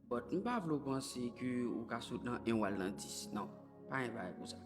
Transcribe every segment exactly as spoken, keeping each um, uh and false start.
But m pa vle w panse ke ou ka sot nan en w al nan dis. Non, pa gen bagay konsa.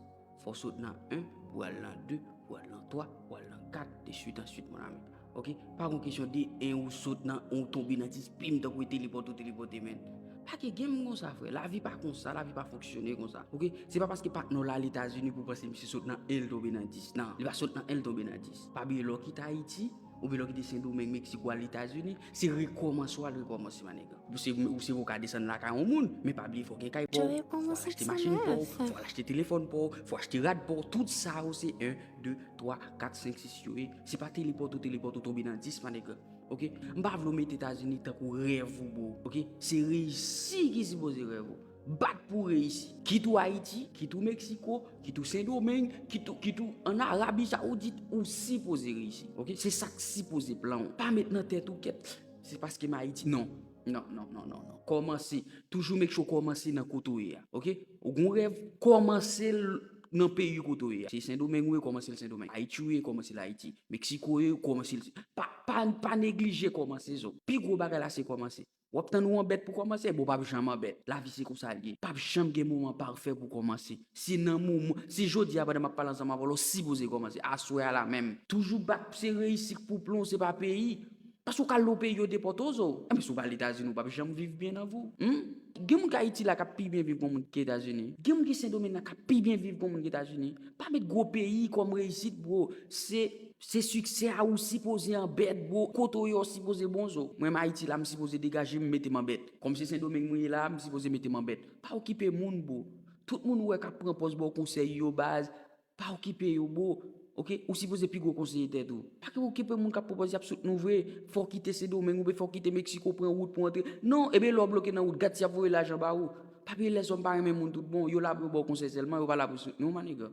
Fò w sot nan en, pou w al nan de, pou w al nan twa, pou w al nan kat, de suite en suite, mon ami. Ok? Pa gon kesyon de en ou sot nan en ou tonbe nan dis, bim, tankou e telepòte ou telepòte, men. Pa gen game konsa, frè. Lavi pa konsa, lavi pa fonksyone konsa. Ok? Se pa paske patnè w la al Etazini pou w panse misye sot nan en l tonbe nan dis. Non, li pa sot nan en l tonbe nan dis. Pa bliye lè w kite Ayiti, oubyen lè w kite Sendomeng, Meksiko, al Etazini, se rekòmanse w al rekòmanse, my nigga. Ou se, ou se pou w ka desann lakay yon moun, men pa bliye fò w gen kay pa w, fò w al achte machin pa w, fò w al achte telefòn pa w, fò w achte rad pa w, tout sa yo se en, de, twa, kat, senk, sis yo ye. Se pa telepòte ou telepòte ou tonbe nan dis, my nigga. Ok? M pa vle w mete Etazini tankou rèv ou, bro. Ok? Se reyisi ki sipoze rèv ou. Bat pou w reyisi. Kit ou Ayiti, kit ou Meksiko, kit ou Sendomeng, kit ou, kit ou ann Arabi Sawoudit, ou sipoze reyisi. Ok? Se sa k sipoze plan w. Pa met nan tèt ou kèt, se paske m Ayiti. Non. Non, non, non, non, non. Kòmanse. Toujou make sure w kòmanse nan kote w ye a. Ok? Ou gon rèv, kòmanse l nan peyi kote w ye a. Se Sendomeng ou ye, kòmanse l Sendomeng. Ayiti ou ye, kòmanse l Ayiti. Meksiko ou ye, kòmanse l. Pa, pa, pa neglije kòmanse, zo. Pi gwo bagay la se kòmanse. W ap tann ou anbèt pou kòmanse, bon, w p ap janm anbèt. Lavi se konsa l ye. P ap janm gen moman pafè pou kòmanse. Se nan moman, se jodi a pandan m ap pale ansanm avè w la, w sipoze kòmanse. Aswè a la menm. Toujou bat, se reyisi k pou plan w, se pa peyi. Paske w ka al nan peyi yo depòte w, zo. Enben, si w pa al Etazini, w p ap janm viv byen nan vi w. Hmm? Gen moun k Ayiti la k ap pi byen viv k yon moun ki Etazini. Gen moun ki Sendomeng la k ap pi byen viv k yon moun ki Etazini. Pa met gwo peyi kòm reyisit, bro. Se, se siksè a ou sipoze anbèt, bro. Kote w ye w sipoze bon, zo. Mwen, m Ayiti la, m sipoze degaje m, mete m anbèt. Kòm se Sendomeng mwen ye la, m sipoze mete m anbèt. Pa okipe moun, bro. Tout moun ou wè k ap pran pòz ba w konsèy yo, baz, pa okipe yo, bro. Ok? Ou sipoze pi gwo konseye tèt ou. Pa okipe moun k ap pran pòz y ap soutni w vre. Fò w kite Sendomeng oubyen fò w kite Meksiko, pran wout pou w antre. Non, ebyen lè w bloke nan wout, gad si y ap voye lajan ba ou. Pa bliye lèzòm pa renmen moun tout bon. Yo la pou yo ba w konsèy sèlman, yo pa la pou soutni w, my nigga.